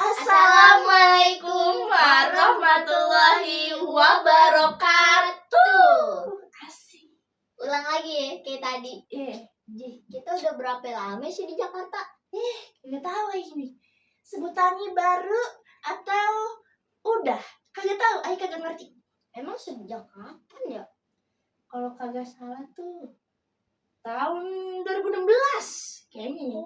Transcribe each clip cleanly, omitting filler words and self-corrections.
Assalamualaikum warahmatullahi wabarakatuh. Asik. Ulang lagi ya kayak tadi. Kita udah berapa lama sih di Jakarta? Nggak tahu ini. Sebutannya baru atau udah? Kagak tahu, Ai kagak ngerti. Emang sejak kapan ya? Kalau kagak salah tuh tahun 2016 kayaknya nih.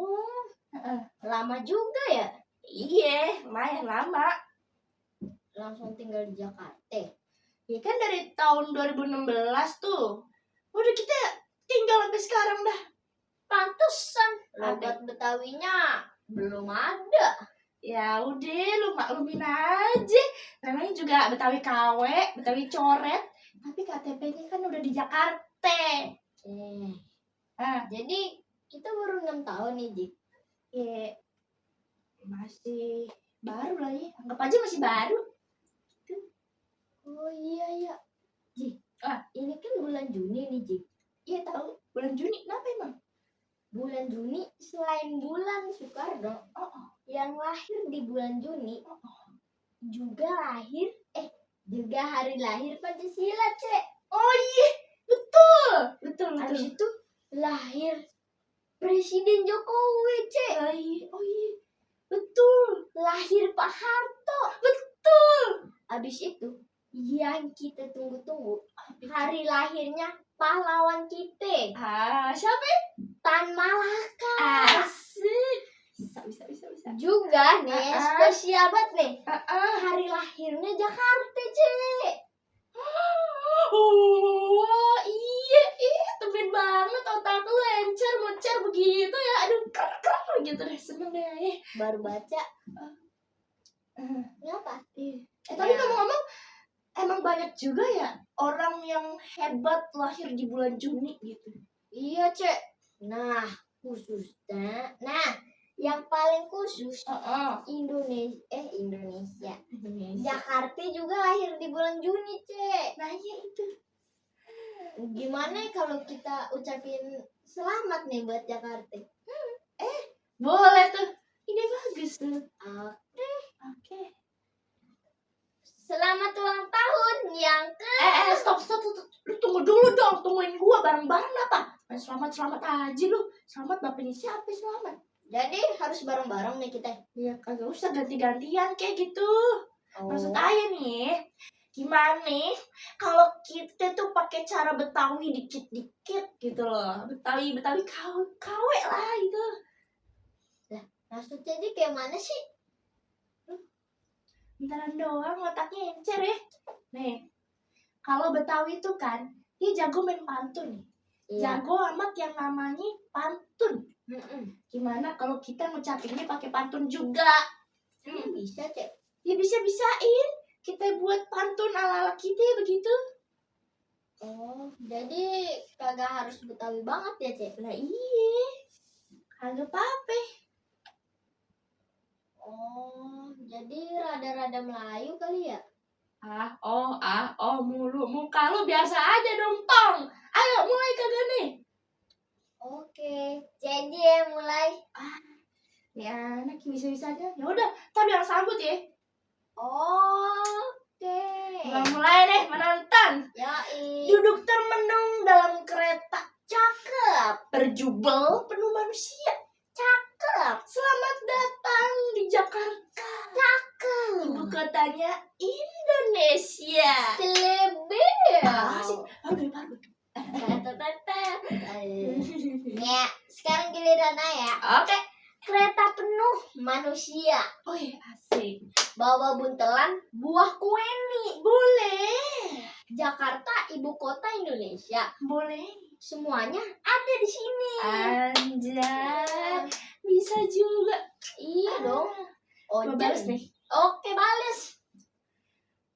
Lama juga ya? Iya, lumayan lama. Langsung tinggal di Jakarta. Ya kan dari tahun 2016 tuh. Udah kita tinggal sampai sekarang dah. Pantesan logat Betawinya belum ada. Ya udah, lu maklumin aja. Namanya juga Betawi KW, Betawi coret. Tapi KTP-nya kan udah di Jakarta. Jadi kita baru 6 tahun nih, Jik. Ya, masih baru lah ya. Anggap aja masih baru. Oh iya. Jik, ini kan bulan Juni nih, Jik. Iya tahu, bulan Juni. Kenapa emang? Bulan Juni selain bulan Soekarno, yang lahir di bulan Juni juga hari lahir Pancasila, Cek. Oh iya, betul. Habis itu lahir Presiden Jokowi, Cek. Oh iya, betul. Lahir Pak Harto. Betul. Habis itu yang kita tunggu-tunggu, hari lahirnya pahlawan kita, Siapa? Tan Malaka. Asik. Bisa. Juga nih, spesial banget nih. Hari lahirnya Jakarta, Cek. Oh iya, temen banget otak lu mencar begitu ya. Aduh, keren gitu deh, seneng deh. Baru baca. Kenapa? Tapi ngomong-ngomong, emang banyak juga ya orang yang hebat lahir di bulan Juni gitu. Iya, Cek. Nah, yang paling khusus Indonesia. Jakarta juga lahir di bulan Juni, Cek. Nah, iya itu. Gimana kalau kita ucapin selamat nih buat Jakarta? Boleh tuh. Ide bagus tuh. Oke. Selamat ulang tahun yang ke... Stop. Lu tunggu dulu dong. Tungguin gua bareng-bareng apa? Selamat aja lu. Selamat bapaknya siapa selamat? Jadi harus bareng-bareng nih kita. Ya kagak usah ganti-gantian kayak gitu. Maksud Ayah nih, gimana nih kalau kita tuh pakai cara Betawi dikit-dikit gitu loh. Betawi KW lah gitu. Lah, maksud jadi kayak mana sih? Bentaran doang otaknya encer ya. Nih, kalau Betawi tuh kan dia jago main pantun. Jago amat yang namanya pantun. Gimana kalau kita ngucapinnya pakai pantun juga? Bisa, Cek. Ya bisa-bisain. Kita buat pantun ala-ala kita begitu. Oh, jadi kagak harus Betawi banget ya, Cek? Lah iya. Kagak apa-apa. Oh, jadi rada-rada Melayu kali ya? Mulu. Muka lu biasa aja dong, Tong. Ayo, mulai kagak nih? Oke, jadi mulai. Nih anak bisa-bisanya. Ya udah, tapi yang sambut ya. Oke. Mulai deh menonton. Yoi. Duduk termenung dalam kereta. Cakep. Berjubel penuh manusia. Cakep. Selamat datang di Jakarta. Cakep. Ibu kotanya Indonesia. Selebel. Baru. Ya, sekarang giliran ya. Oke. Kereta penuh manusia. Oh iya, asik. Bawa buntelan buah kueni. Boleh. Jakarta ibu kota Indonesia. Boleh. Semuanya ada di sini. Anjay. Bisa juga. Iya dong. Gue balas nih. Oke, balas.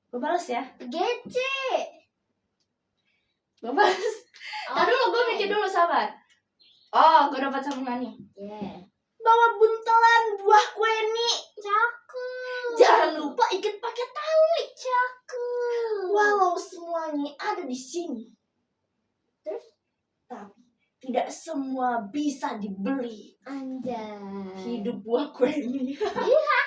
Gue balas ya. Gece. Gue balas. Dulu gue mikir dulu, sabar. Gue dapat sambungannya. Bawa buntelan buah kueni. Cakep. Jangan lupa ikat pakai tali. Cakep. Walau semuanya ada di sini, Terus? tapi tidak semua bisa dibeli. Anjay. Hidup buah kueni. Iya.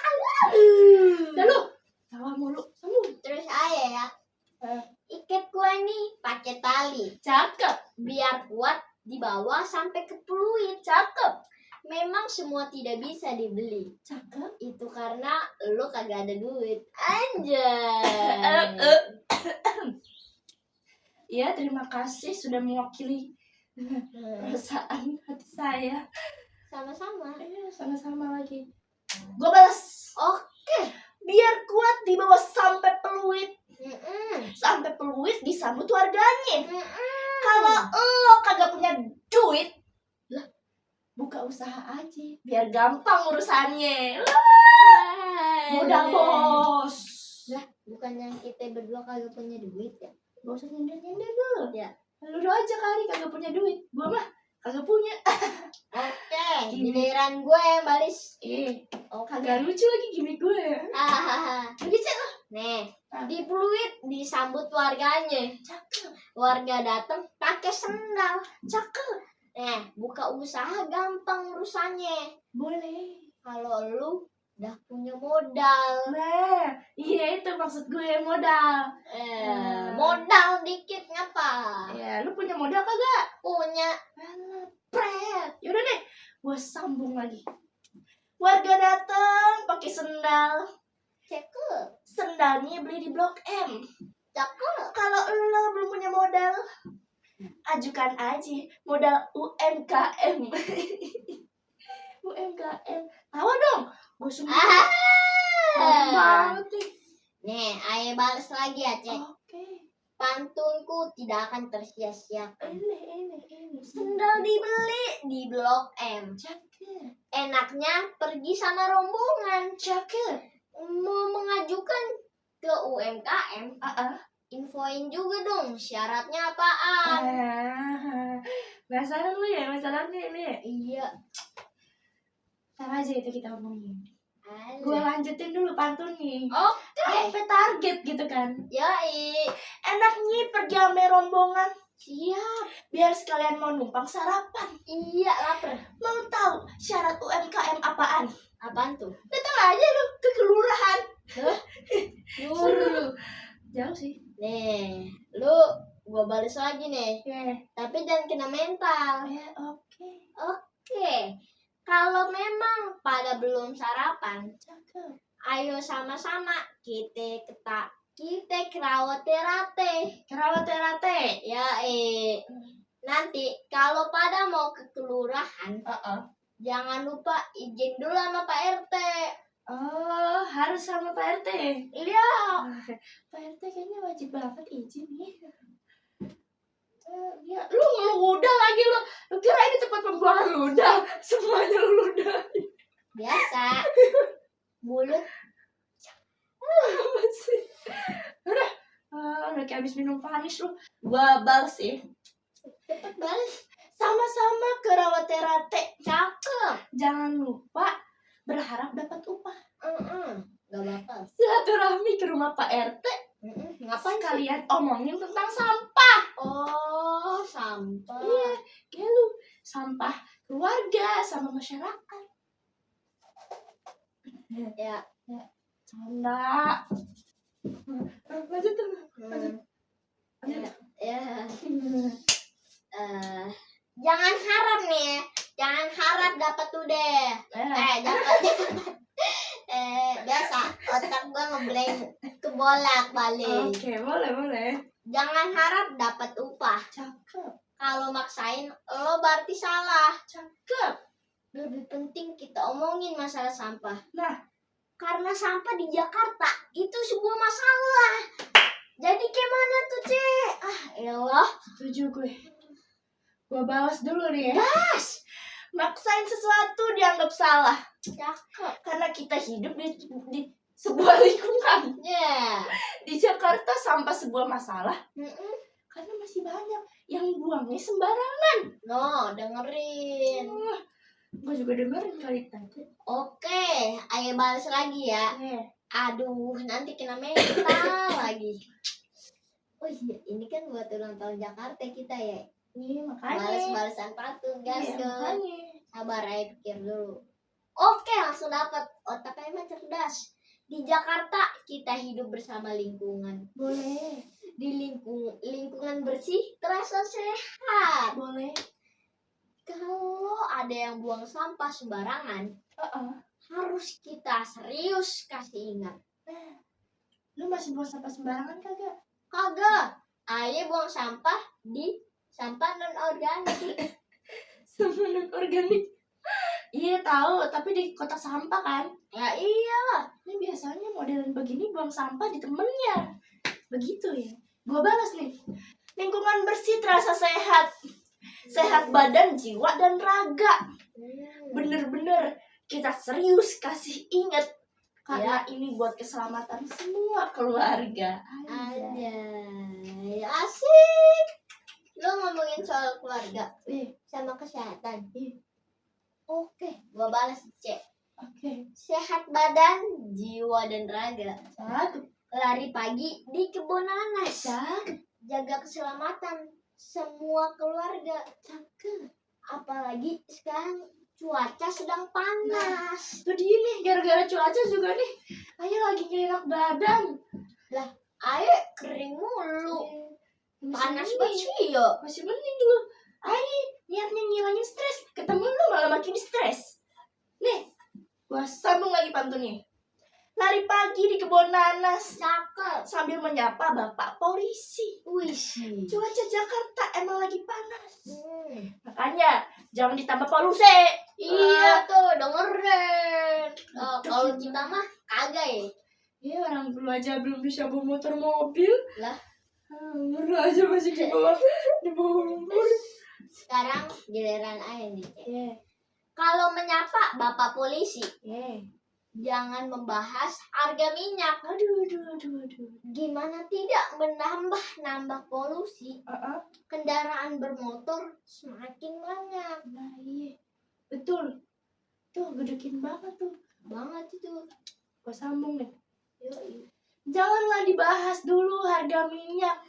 bawah sampai ke Pluit. Cakep. Memang semua tidak bisa dibeli. Cakep. Itu karena lo kagak ada duit. Anjay. Ya, terima kasih sudah mewakili perasaan hati saya. Sama-sama. Sama-sama lagi. Gue balas. Oke. Biar kuat dibawa sampai Pluit. Mm-mm. Sampai Pluit disambut warganya. Mm-mm. Kalau lo kagak punya duit, lah buka usaha aja. Biar gampang urusannya. Modal bos. Lah, bukannya kita berdua kagak punya duit ya? Gak usah nyender-nyender lu. Ya. Lu aja kali kagak punya duit. Gua mah kagak punya. Oke, Gini. giliran gue yang balis. Oke. Kagak lucu lagi gimmick gue. Hahaha. Begitu lah. Nih, di Pluit disambut warganya. Cakep. Warga datang pakai sendal. Cakep. Buka usaha gampang urusannya. Boleh. Kalau lu udah punya modal. Nah, iya itu maksud gue modal. Modal dikit ngapa? Ya, lu punya modal kagak? Punya. Pret. Yaudah deh, gue sambung lagi. Warga datang pakai sendal. Cakep. Sendalnya beli di Blok M. Cakep. Kalau lo belum punya modal, ajukan aja modal UMKM. UMKM. Tahu dong, gue semua banget nih. Nih, ayo balas lagi ya, Cek. Oke. Pantunku tidak akan tersia-siakan. Ini. Sendal dibeli di Blok M. Cakep. Enaknya pergi sama rombongan. Cakep. Mau mengajukan ke UMKM, infoin juga dong syaratnya apaan. Penasaran lu ya masalahnya ini ya? Iya. Ntar aja itu kita omongin. Alah. Gue lanjutin dulu pantun nih. Oke. Sampai target gitu kan. Yoi. Enaknya pergi sama rombongan. Siap. Biar sekalian mau numpang sarapan. Iya, lapar. Mau tahu syarat UMKM apaan? Apaan tuh? Datang aja lu ke kelurahan. Nyuruh. Jauh sih. Nih, lu gua balas lagi nih. Tapi jangan kena mental. Oke. Oke. Kalau memang pada belum sarapan, Cakep. ayo sama-sama kita kerawat terate. Kerawat terate. Ya, nanti kalau pada mau ke kelurahan, jangan lupa izin dulu sama Pak RT. Oh, harus sama Pak RT. Iya. Pak RT kayaknya wajib banget izin nih. Ya, lu ngeludah lagi lu. Lu kira ini tempat pembuangan ludah? Semuanya lu ludah. Biasa. Mulut. Apa sih? Udah kayak habis minum panis lu. Gua balas sih. Cepet balas. Sama-sama kerawat terate. Cakep. Jangan lupa berharap dapat upah. Gak bakal. Silaturahmi ke rumah Pak RT. Ngapain sih? Kalian omongin tentang sampah. Oh, sampah. Iya, kayak lu sampah keluarga sama masyarakat. Ya. Canda. Lanjut tuh. Ya. Jangan harap nih. Jangan harap dapat udah. Dapat. Biasa. Otak gua ngeblank kebolak-balik. Oke, boleh. Jangan harap dapat upah. Cakep. Kalau maksain lo berarti salah. Cakep. Lebih penting kita omongin masalah sampah. Nah, karena sampah di Jakarta itu sebuah masalah. Jadi gimana tuh, Cek? Elah. setuju gue. Gue balas dulu nih ya. Gas. Maksain sesuatu dianggap salah. Cakep. Karena kita hidup di sebuah lingkungan. Ya. Di Jakarta sampah sebuah masalah. Karena masih banyak yang buangnya sembarangan. No, dengerin. Gue juga dengerin kali tadi. Oke, ayo balas lagi ya. Aduh, nanti kena mental lagi. Oh iya, ini kan buat ulang tahun Jakarta kita ya. Iya, makanya. Balas-balasan pantun, gas Iya, ke. makanya. Sabar aja, pikir dulu. Oke, langsung dapat. Otaknya emang cerdas. Di Jakarta kita hidup bersama lingkungan. Boleh. Di lingkungan bersih terasa sehat. Boleh. kalau ada yang buang sampah sembarangan, harus kita serius kasih ingat. Lu masih buang sampah sembarangan kagak? Kagak, ayah buang sampah di sampah non organik. Sampah non organik. Iya tahu, tapi di kotak sampah kan? Ya iyalah. Ini biasanya modelan begini buang sampah di temennya. Begitu ya. Gua balas nih. Lingkungan bersih terasa sehat. Sehat badan, jiwa, dan raga. Bener-bener kita serius kasih ingat. Karena ini buat keselamatan semua keluarga. Ada. Asik. Lo ngomongin soal keluarga sama kesehatan. Oke, gua balas cek. Oke. Sehat badan, jiwa, dan raga. Cakep. Lari pagi di kebun nanas. Cakep. Jaga keselamatan semua keluarga. Cakep. Apalagi sekarang cuaca sedang panas. Tuh dia nih, gara-gara cuaca juga nih. Ayah lagi gak enak badan. Lah, air kering mulu. Panas banget sih ya. Masih mending lu. Ayah niatnya ngilangin stres. Ketemu lu malah makin stres. Nih, gua sambung lagi pantunnya. Lari pagi di kebun nanas. Cakep. Sambil menyapa bapak polisi. Wih. Cuaca Jakarta emang lagi panas. Makanya jangan ditambah polusi. Iya tuh, dengerin. Kalau kita mah kagak ya. Iya, orang dulu aja belum bisa bawa motor mobil. Lah, umur aja masih di bawah umur. sekarang giliran ayah nih. Iya. Kalau menyapa bapak polisi, Iya. jangan membahas harga minyak. Aduh. Gimana tidak menambah polusi? Kendaraan bermotor semakin banyak. Nah, iya. Betul. Tuh, gedekin banget tuh. Banget itu. Gua sambung nih. Yoi. Janganlah dibahas dulu harga minyak.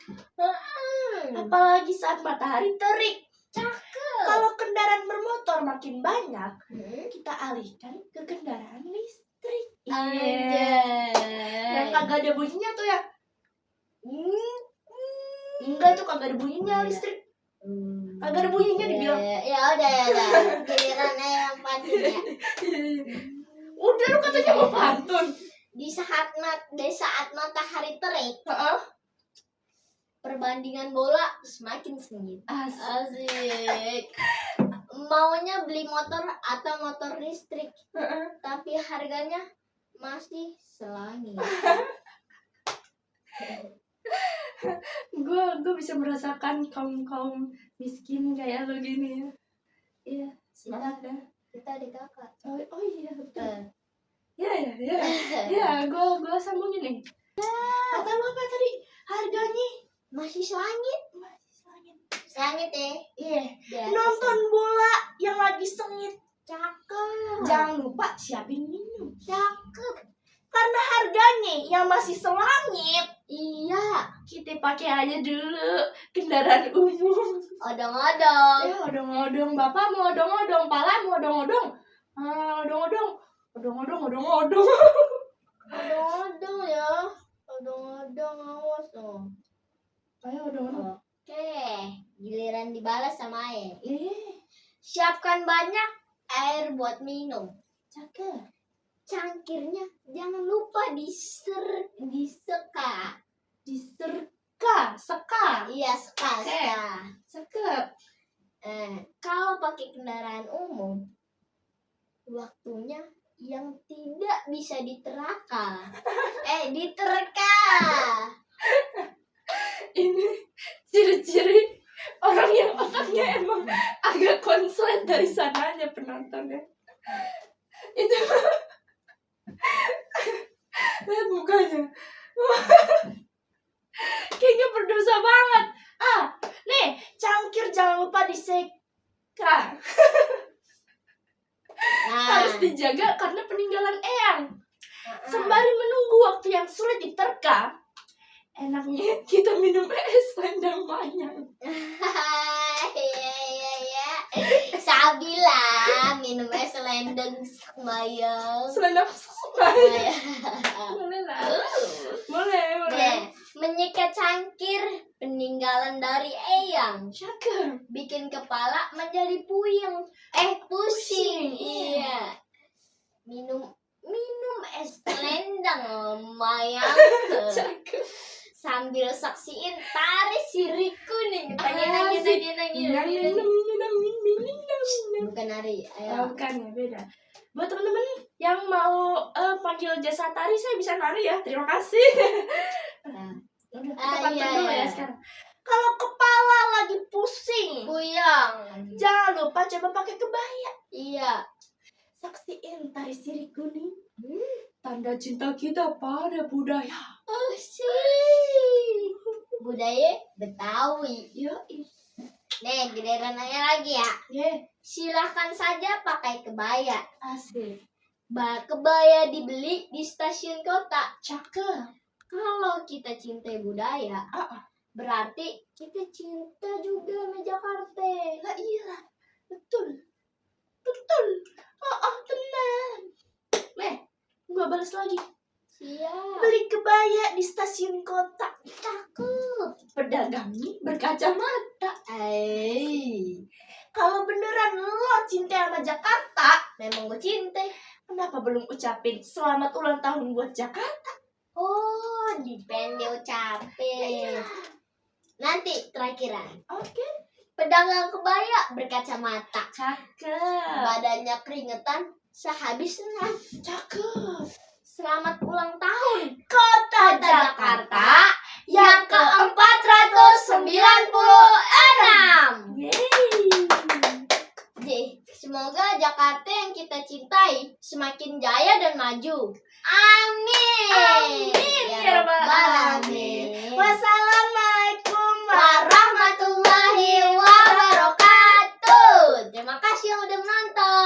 Apalagi saat matahari terik. Cakep. Kalau kendaraan bermotor makin banyak, Hmm. kita alihkan ke kendaraan listrik. Anjay. Yang kagak ada bunyinya tuh ya. Enggak tuh kagak ada bunyinya listrik. Kagak ada bunyinya dibilang. Ya udah. Giliran ayah yang pantun ya. Udah lu katanya mau pantun. Di saat matahari terik, perbandingan bola semakin sengit. Asik. Maunya beli motor atau motor listrik, tapi harganya masih selangit. Gue bisa merasakan kaum miskin kayak lo gini ya. Iya, semangat dah. Kita adik kakak. Oh iya betul. Ya, gue sambungin nih. Kata lu apa tadi? Harganya Masih selangit. Selangit ya. Iya. Biasa. Nonton bola yang lagi sengit. Cakep. Jangan lupa siapin minum. Cakep. Karena harganya yang masih selangit. Iya. Kita pakai aja dulu kendaraan umum. Odong-odong. Ya, odong-odong. Bapak mau odong-odong. Pala mau odong-odong. Odong-odong. Odong-odong. Odong-odong ya. Odong-odong, awas dong. Ayo odong-odong. Oke, giliran dibalas sama Ae. Siapkan Siapkan banyak air buat minum. cakep. Cangkirnya jangan lupa diseka. Seka. Iya, seka. Cakep. Kalau pakai kendaraan umum, waktunya yang tidak bisa diterka. Diterka. Ini ciri-ciri orang yang otaknya emang agak konslet dari sananya penontonnya. Itu lihat mukanya. Kayaknya berdosa banget. Nih, cangkir jangan lupa diseka. Harus dijaga karena peninggalan eyang. Sembari menunggu waktu yang sulit diterka, enaknya kita minum es selendang mayang. Iya. Sabila minum es selendang mayang. Selendang Ya. Boleh lah. Boleh. Deh, menyikat cangkir peninggalan dari eyang. Cakep. Bikin kepala menjadi puyeng. Pusing. Iya. Minum es selendang mayang. Cakep. Sambil saksiin tari sirih kuning. Tanya Asik. Bukan nari. Ayo. Bukan ya, beda. Buat teman-teman yang mau panggil jasa tari, saya bisa nari ya. Terima kasih. Nah. Udah, kita pantun Iya, dulu iya. ya sekarang. Kalau kepala lagi pusing, Puyeng. jangan lupa coba pakai kebaya. Iya. Saksiin tari sirih kuning. Tanda cinta kita pada budaya. Oh sih. Budaya Betawi. Yoi. Nih, giliran nanya lagi ya. Yeah. Silahkan saja pakai kebaya. Asik. Kebaya dibeli di stasiun kota. Cakep. Kalau kita cintai budaya, Ah, berarti kita cinta juga sama Jakarta. lah iya. Betul. Tenang. Gua balas lagi. Siap. Beli kebaya di stasiun kota. Cakep. Pedagangnya berkacamata. Kalau beneran lo cinta sama Jakarta, Memang gue cintai. kenapa belum ucapin selamat ulang tahun buat Jakarta? Oh, dipendek ucapin. Nanti terakhiran. Oke. Pedagang kebaya berkacamata. Cakep. Badannya keringetan sehabis senam. Cakep. Selamat ulang tahun Kota Jakarta yang ke-496. Yeay. Semoga Jakarta yang kita cintai semakin jaya dan maju. Amin. Ya Rabbal Alamin. Wassalamualaikum Warahmatullahi wabarakatuh. Terima kasih yang udah menonton.